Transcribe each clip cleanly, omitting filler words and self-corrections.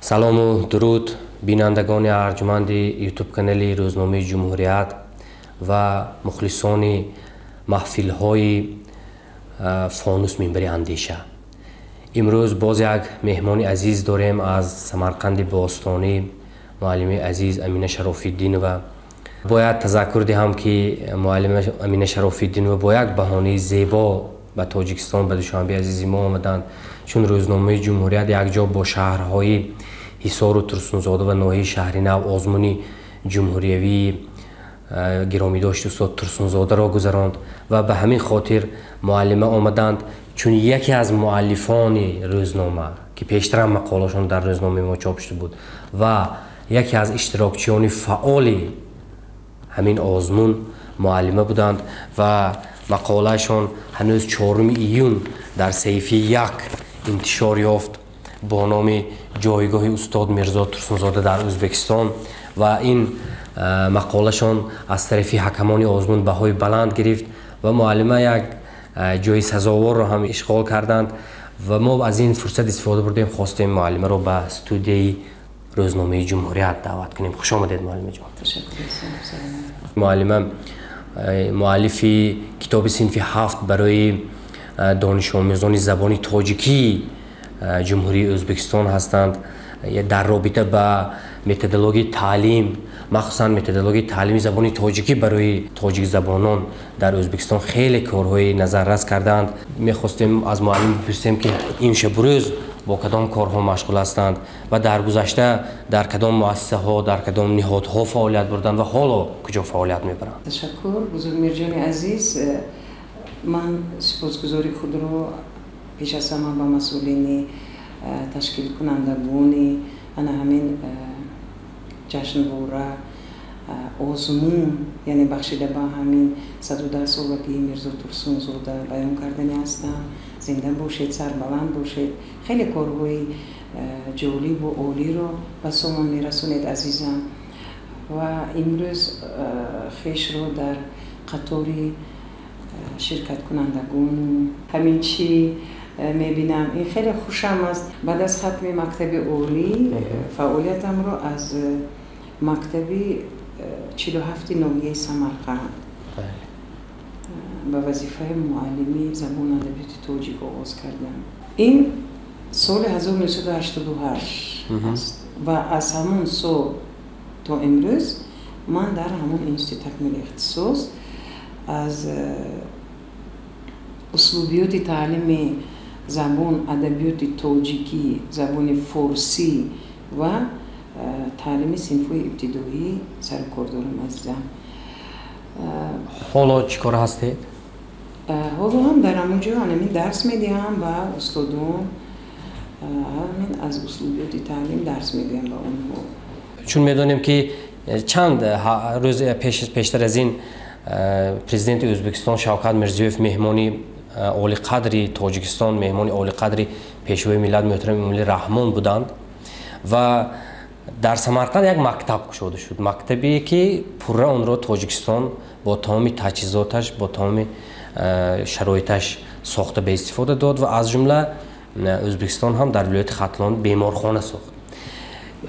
Салому дуруд, бинандагони арҷманди ютуб-канали рӯзномаи Ҷумҳурият ва мухлисони маҳфилҳои Фонус минбари андеша. Имрӯз боз як меҳмони азиз дорем аз Самарқанди бостонӣ, муаллими азиз Амина Шарофиддинова. Бояд тазаккур диҳам, ки муаллима Амина Шарофиддинова бо як баҳонаи зебо ба Тоҷикистон, ба Душанбеи азизи мо омаданд, чун рӯзномаи Ҷумҳурият якҷо бо шаҳрҳои Ҳисору Турсунзода ва ноҳияи Шаҳри Нав озмуни ҷумҳуриявии гиромидошти устод Турсунзодаро гузаронд ва ба ҳамин хотир муаллима омаданд, чун яке аз муаллифони рӯзнома, ки пештарам мақолашон дар рӯзномаи мо чоп шуда буд, ва яке аз иштирокчиёни фаъоли ҳамин озмун муаллима буданд ва мақолаашон ҳанӯз 4 июн дар саҳифаи 1 интишор ёфт бо номи «Ҷойгоҳи устод Мирзо Турсунзода дар Ӯзбекистон», ва ин мақолашон аз тарафи ҳакамони озмун баҳои баланд гирифт ва муаллима як ҷои сазоворро ҳам ишғол карданд. Ва мо аз ин фурсат истифода бурдем, хостем муаллимаро ба студияи рӯзномаи Ҷумҳурият даъват кунем. Хуш омадед, муаллимаҷон. Муаллима муаллифи китоби синфи 7 барои донишомӯзони забони тоҷикии Ҷумҳурии Ӯзбекистон ҳастанд. Дар робита ба методологияи таълим, махсусан методологияи таълими забони тоҷикӣ барои тоҷикзабонон дар Ӯзбекистон, хеле корҳои назаррас кардаанд. Мехостем аз муаллим бипурсем, ки ин шабурӯз бо кадом корҳо машғул ҳастанд ва дар гузашта дар кадом муассисаҳо, дар кадом ниҳодҳо фаъолият бурданд ва ҳоло куҷо фаъолият мебаранд. Ташаккур, Бузургмирҷони азиз. Ман сипосгузори худро пеш аз ҳама ба масъулини ташкилкунандагони ана ҳамин ҷашнвора, озмун, яъне бахшида ба ҳамин 110-солагии Мирзо Турсунзода баён кардани ҳастам. Зинда бошед, сарбаланд бошед. Хеле корҳои ҷолибу олиро ба сомон мерасонед, азизам. Ва имрӯз хешро дар қатори ширкаткунандагону ҳамин чӣ мебинам, ин хеле хушам аст. Баъд аз хатми мактаби олӣ фаъолиятамро аз мактаби 47-и ноҳияи Самарқанд ба вазифаи муаллими забону адабиёти тоҷик оғоз кардам. Ин соли 1988 аст ва аз ҳамон сол то имрӯз ман дар ҳамон институт такмили ихтисос аз услубиёти таълими забон, адабиёти тоҷикӣ, забони форсӣ ва таълими синфҳои ибтидоӣ сарукор дорам, азизам. Ҳоло чӣ кор ҳастед? Ҳоло ҳам дар ҳамон ҷо ҳамин дарс медиҳам ба устодон, ҳамин аз услубиёти таълим дарс мегӯям ба онҳо. Чун медонем, ки чанд рӯз пештар аз ин президенти Ӯзбекистон Шавкат Мирзиёев меҳмони олиқадри Тоҷикистон, меҳмони олиқадри пешвои миллат муҳтарам Эмомалӣ Раҳмон буданд ва дар Самарқанд як мактаб кушода шуд, мактабе ки пурра онро Тоҷикистон бо тамоми таҷҳизоташ, бо тамоми шароиташ сохта ба истифода дод ва аз ҷумла Ӯзбекистон ҳам дар вилояти Хатлон беморхона сохт.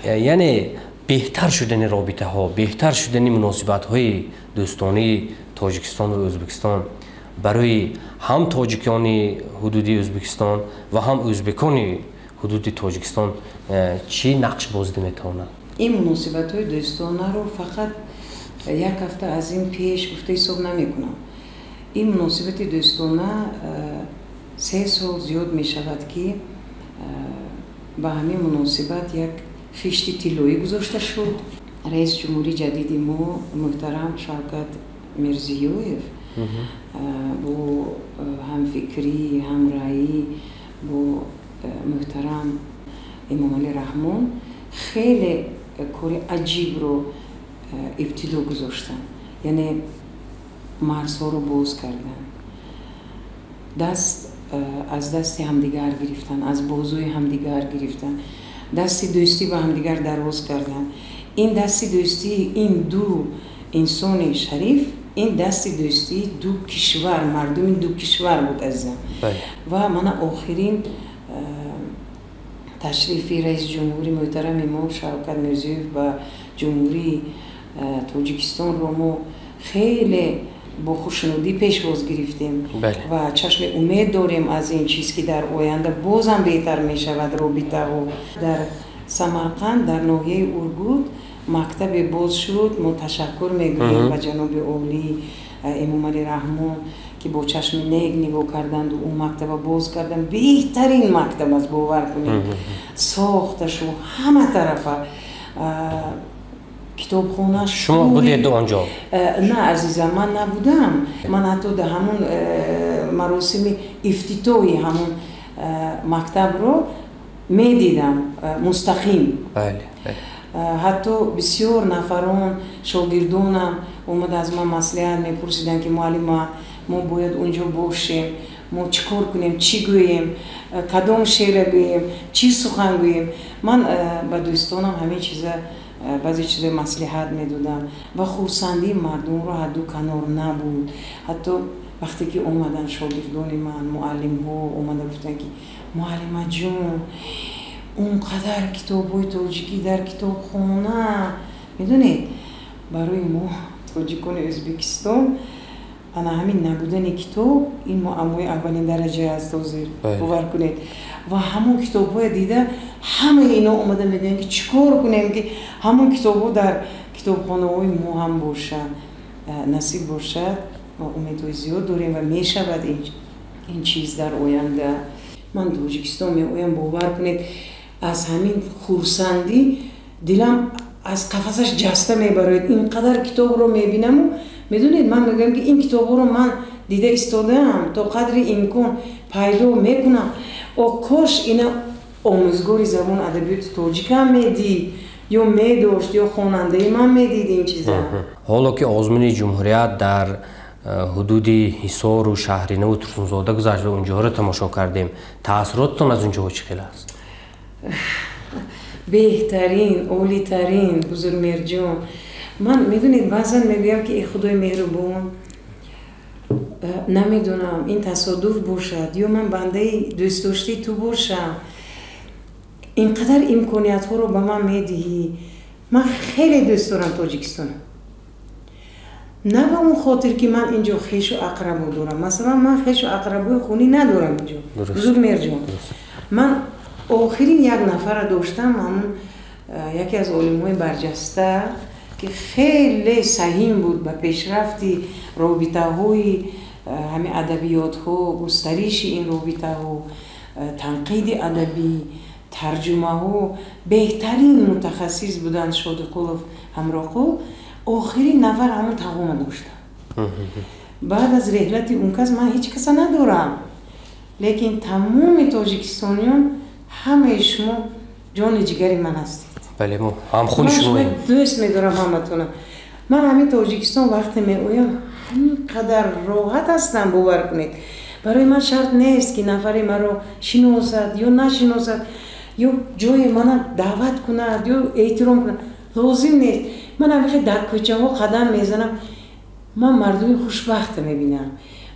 Яъне беҳтар шудани робитаҳо, беҳтар шудани муносибатҳои дӯстонии Тоҷикистон ва Ӯзбекистон барои ҳам тоҷикони ҳудуди Ӯзбекистон ва ҳам ӯзбекони ҳудуди Тоҷикистон чӣ нақш бозида метавонад? Ин муносибатҳои дӯстонаро фақат як ҳафта аз ин пеш гуфта ҳисоб намекунам. Ин муносибати дӯстона 3 сол зиёд мешавад, ки ба ҳамин муносибат як хишти тиллоӣ гузошта шуд. Раиси ҷумҳури ҷадиди мо муҳтарам Шавкат Мирзиёев бо ҳамфикрӣ, ҳамраӣ бо муҳтарам Эмомалӣ Раҳмон хеле кори аҷибро ибтидо гузоштанд, яъне марзҳоро боз карданд, даст аз дасти ҳамдигар гирифтанд, аз бозуи ҳамдигар гирифтанд, дасти дӯстӣ ба ҳамдигар дароз карданд. Ин дасти дӯстии ин ду инсони шариф, ин дасти дӯстии ду кишвар, мардуми ду кишвар буд, азизам. Ва мана охирин Ташрифи раиси ҷумҳури муҳтарами мо Шавкат Мирзиёев ба Ҷумҳурии Тоҷикистонро мо хеле бо хушнудӣ пешвоз гирифтем ва чашми умед дорем аз ин чиз, ки дар оянда бозам беҳтар мешавад робитаҳо. Дар Самарқанд, дар ноҳияи Ургут мактабе боз шуд. Мо ташаккур мегӯем ба ҷаноби олӣ Эмомалӣ Раҳмон, ки бо чашми нек нигоҳ карданду ӯ мактаба боз кардан. Беҳтарин мактаб аст, бовар кунед, сохташу ҳама тарафа китобхона. Шумо будед онҷо? На, азизам, ман набудам. Ман ҳатто дар ҳамун маросими ифтитоҳи ҳамун мактабро медидам мустақим. Ҳатто бисёр нафарон, шогирдонам омада аз ман маслиҳат мепурсиданд, ки муаллима, мо бояд унҷо бошем, мо чӣ кор кунем, чӣ гӯем, кадом шеъра гӯем, чӣ сухан гӯем. Ман ба дӯстонам ҳамин чиза, баъзе чизои маслиҳат медодам ва хурсандии мардумро ҳадду канор набуд. Ҳатто вақте ки омаданд шогирдони ман, муаллимҳо омада гуфтанд, ки муаллимаҷон, он қадар китобҳои тоҷикӣ дар китобхона. Медонед, барои мо, тоҷикони Ӯзбекистон, ана ҳамин набудани китоб ин муаммои аввалин дараҷа аст ҳозир, бовар кунед. Ва ҳамон китобҳое дида, ҳамаи ино омада мегӯянд, ки чӣ кор кунем, ки ҳамон китобҳо дар китобхонаҳои мо ҳам бошанд. Насиб бошад, мо умедҳои зиёд дорем ва мешавад ин чиз дар оянда. Ман Тоҷикистон меоям, бовар кунед, аз ҳамин хурсандӣ дилам аз қафасаш ҷаста мебарояд. Ин қадар китобро мебинаму, медонед, ман мегӯям, ки ин китобҳоро ман дида истодаам, то қадри имкон пайдо мекунам. О, кош ина омӯзгори забону адабиёти тоҷикам медид ё медошт, ё хонандаи ман медид ин чиза. Ҳоло ки озмуни ҷумҳурият дар ҳудуди Ҳисору Шаҳринаву Турсунзода гузашт ва унҷоҳоро тамошо кардем, таассуротатон аз унҷоҳо чӣ хел аст? Беҳтарин, олитарин, Бузургмеҳрҷон. Ман, медонед, баъзан мегӯям, ки э Худои меҳрубон, намедонам, ин тасодуф бошад ё ман бандаи дӯстдоштаи ту бошам, ин қадар имкониятҳоро ба ман медиҳӣ. Ман хеле дӯст дорам Тоҷикистона, на ба он хотир, ки ман инҷо хешу ақрабо дорам. Масалан, ман хешу ақрабои хунӣ надорам инҷо, Бузургмеҳрҷон. Ман охирин як нафара доштам, ҳамун яке аз олимҳои барҷаста, ки хеле саҳим буд ба пешрафти робитаҳои ҳамин адабиётҳо, густариши ин робитаҳо, танқиди адабӣ, тарҷумаҳо. Беҳтарин мутахассис буданд, Шодиқулов Ҳамроқул. Охирин нафар ҳамун тағома доштам. Баъд аз реҳлати он кас ман ҳеҷ каса надорам, лекин тамоми тоҷикистониён, ҳамаи шумо ҷони ҷигари ман ҳастед. Бале, мо ҳамхуни шумоем. Дӯст медорам ҳаматона. Ман ҳамин Тоҷикистон вақте меоям, ҳамин қадар роҳат ҳастам, бовар кунед. Барои ман шарт нест, ки нафаре маро шиносад ё нашиносад, ё ҷое мана даъват кунад, ё эҳтиром кунад, лозим нест. Ман ҳамихе дар кӯчаҳо қадам мезанам, ман мардуми хушбахта мебинам,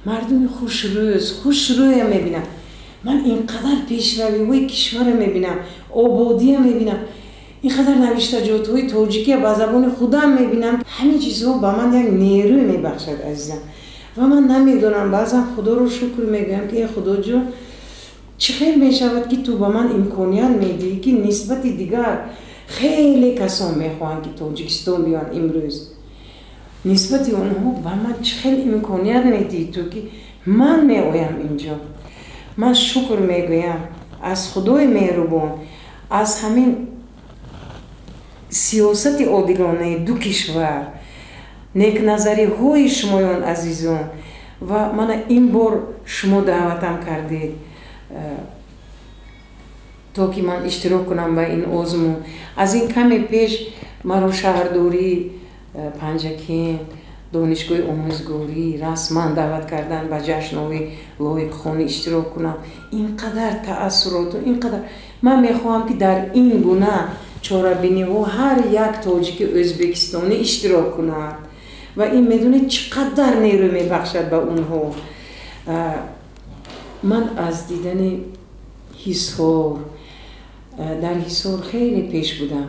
мардуми хушрӯз, хушрӯя мебинам. Ман ин қадар пешравиҳои кишварро мебинам, ободия мебинам, ин қадар навиштаҷотҳои тоҷикия ба забони худам мебинам. Ҳамин чизҳо ба ман як нерӯ мебахшад, азизам. Ва ман намедонам, баъзан Худоро шукр мегӯям, ки э Худоҷон, чӣ хел мешавад, ки ту ба ман имконият медиҳӣ, ки нисбати дигар хеле касон мехоҳанд, ки Тоҷикистон биёянд имрӯз, нисбати онҳо ба ман чӣ хел имконият медиҳӣ ту, ки ман меоям инҷо. Ман шукр мегӯям аз Худои меҳрубон, аз ҳамин сиёсати одилонаи ду кишвар, некназариҳои шумоён, азизон. Ва мана ин бор шумо даъватам кардед, то ки ман иштирок кунам ба ин озмун. Аз ин каме пеш маро шаҳрдории Панҷакент, донишгоҳи омӯзгорӣ расман даъват карданд, ба ҷашнҳои лоиқхонӣ иштирок кунам. Ин қадар таассуроту ин қадар ман мехоҳам, ки дар ин гуна чорабиниҳо ҳар як тоҷики ӯзбекистонӣ иштирок кунад. Ва ин, медонед, чӣ қадар нерӯ мебахшад ба онҳо. Ман аз дидани Ҳисор, Дар Ҳисор хеле пеш будам,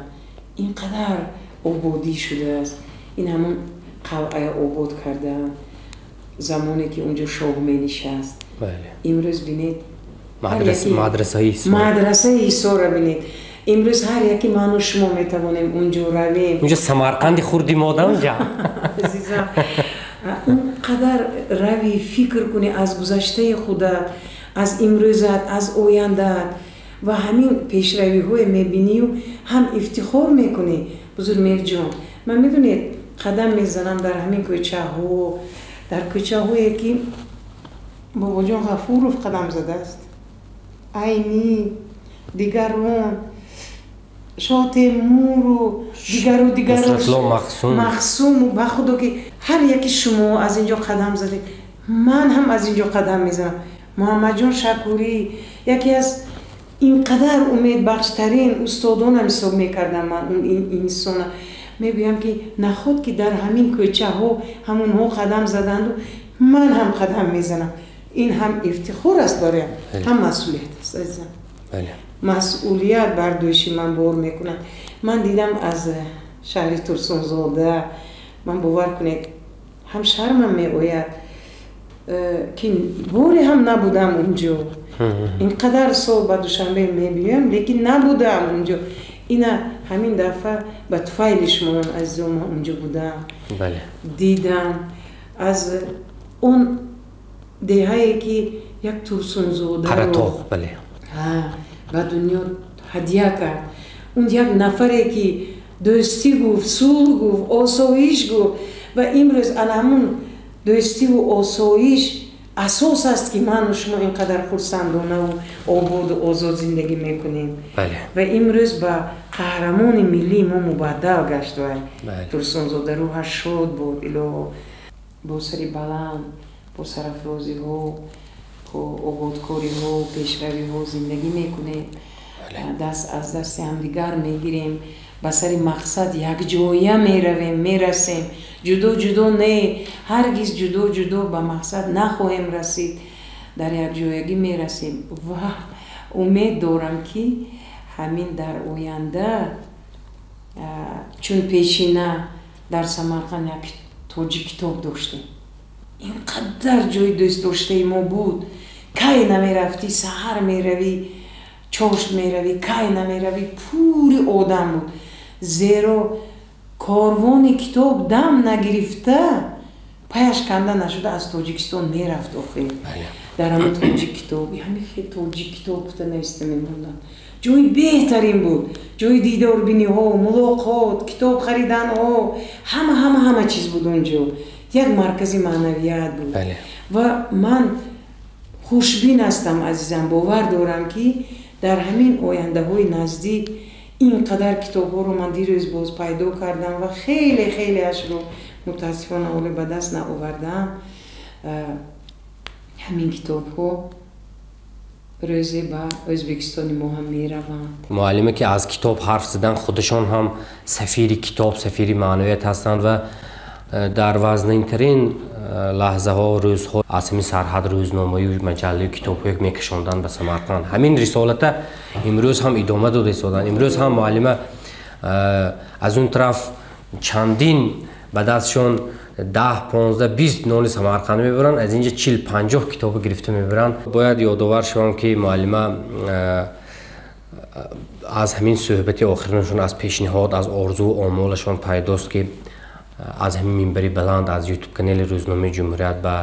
ин қадар ободӣ шудааст. Ин ҳамон қалъая обод кардаанд, замоне ки унҷо шоҳ менишаст. Имрӯз бинед, мадрасаи Ҳисорро бинед. Имрӯз ҳар яки ману шумо метавонем унҷо равем. Унҷо Самарқанди хурди мода унҷа. Азизам, он қадар рави, фикр кунӣ аз гузаштаи худат, аз имрӯзат, аз ояндаат ва ҳамин пешравиҳое мебинию ҳам ифтихор мекунӣ. Бузургмеҳрҷон, ман медонед, қадам мезанам дар ҳамин кӯчаҳо, дар кӯчаҳое ки Бобоҷон Ғафуров қадам задааст, Айнӣ, дигарон, Шотемуру дигару дигару, Махсуму. Ба худо ки ҳар яки шумо аз ин ҷо қадам задед, ман ҳам аз ин ҷо қадам мезанам. Муҳаммадҷон Шакурӣ яке аз ин қадар умедбахштарин устодонам ҳисоб мекардам ман он инсона. Мегӯям ки наход ки дар ҳамин кӯчаҳо ҳамонҳо қадам заданду ман ҳам қадам мезанам. Ин ҳам ифтихор аст бароям, ҳам масъулият аст, азизам. Масъулият бар дӯши ман бор мекунад. Ман дидам аз шаҳри Турсунзода, ман бовар кунед, ҳам шармам меояд, ки боре ҳам набудам унҷо. Ин қадар сол ба Душанбе мебиёям, лекин набудам унҷо. Ина ҳамин дафъа ба туфайли шумоён, азизон, ман унҷо будам, дидам аз он деҳае ки як Турсунзодаро Қаратоғ, бале, ба дунё ҳадя кард. Он як нафаре ки дӯстӣ гуфт, сулҳ гуфт, осоиш гуфт ва имрӯз ана ҳамун дӯстиву осоиш асос аст ки ману шумо ин қадар хурсандонаву ободу озод зиндагӣ мекунем. Ва имрӯз ба қаҳрамони миллии мо мубаддал гашт вай. Турсунзода рӯҳаш шод буд, илоҳо. Бо сари баланд, бо сарафрозиҳо, бо ободкориҳо, пешравиҳо зиндагӣ мекунем. Даст аз дасти ҳамдигар мегирем, ба сари мақсад якҷоя меравем, мерасем. Ҷудо ҷудо не, ҳаргиз ҷудо ҷудо ба мақсад нахоҳем расид, дар якҷоягӣ мерасем. Ва умед дорам ки ҳамин дар оянда, чун пешина дар Самарқанд як тоҷик китоб доштем, ин қадар ҷои дӯстдоштаи мо буд. Кай намерафтӣ, саҳар меравӣ, чошт меравӣ, кай намеравӣ, пури одам буд. Зеро корвони китоб дам нагирифта, паяш канда нашуда аз Тоҷикистон мерафт охир. Дар ҳамин тоҷик китоб, ҳамин хел тоҷик китоб гуфта нависта мемонданд. Ҷои беҳтарин буд, ҷои дидорбиниҳо, мулоқот, китоб хариданҳо, ҳама ҳама ҳама чиз буд онҷо. Як маркази маънавият буд. Ва ман хушбин ҳастам, азизам, бовар дорам ки дар ҳамин ояндаҳои наздик ин қадар китобҳоро ман дирӯз боз пайдо кардам ва хеле хелеашро мутаассифона ҳоле ба даст наовардам. Ҳамин китобҳо рӯзе ба Ӯзбекистони мо ҳам мераванд. Муаллиме ки аз китоб ҳарф задан, худашон ҳам сафири китоб, сафири маънавият ҳастанд ва дар вазнинтарин лаҳзаҳо, рӯзҳо аз ҳамин сарҳад рӯзномаю маҷаллаю китобҳое мекашонданд ба Самарқанд. Ҳамин рисолата имрӯз ҳам идома дода истоданд. Имрӯз ҳам муаллима аз он тараф чандин ба дастшон 10, 15, 20 ноли Самарқанд мебаранд, аз инҷа 40, 50 китобо гирифта мебаранд. Бояд ёдовар шавам ки муаллима аз ҳамин суҳбати охиринашон, аз пешниҳод, аз орзуву омолашон пайдост ки аз ҳамин минбари баланд, аз ютуб канали рӯзномаи Ҷумҳурият ба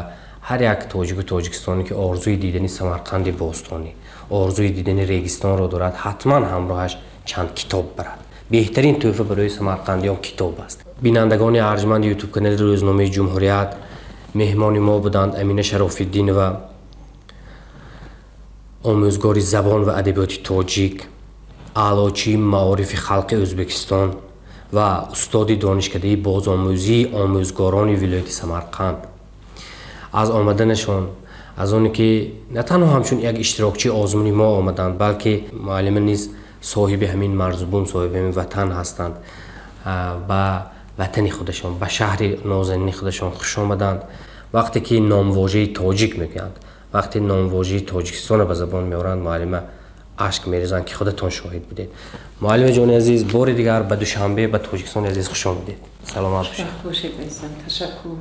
ҳар як тоҷику тоҷикистонӣ ки орзуи дидани Самарқанди бостонӣ, орзуи дидани регистонро дорад, ҳатман ҳамроҳаш чанд китоб барад. Беҳтарин тӯҳфа барои самарқандиён китоб аст. Бинандагони арҷманди ютуб канали рӯзномаи Ҷумҳурият, меҳмони мо буданд Амина Шарофиддинова, омӯзгори забон ва адабиёти тоҷик, аълочии маорифи халқи Ӯзбекистон ва устоди донишкадаи бозомӯзии омӯзгорони вилояти Самарқанд. Аз омаданашон, аз оне ки на танҳо ҳамчун як иштирокчии озмуни мо омаданд, балки муаллима низ соҳиби ҳамин марзубум, соҳиби ҳамин ватан ҳастанд. Ба ватани худашон, ба шаҳри нозанини худашон хуш омаданд. Вақте ки номвожаи тоҷик мегӯянд, вақте номвожаи Тоҷикистонро ба забон меоранд, муаллима Ашк мерезанд, ки худатон шоҳид будед. Муаллими ҷони азиз, бори дигар ба Душанбе, ба Тоҷикистони азиз хуш омадед. Саломат бошед. Ташаккур.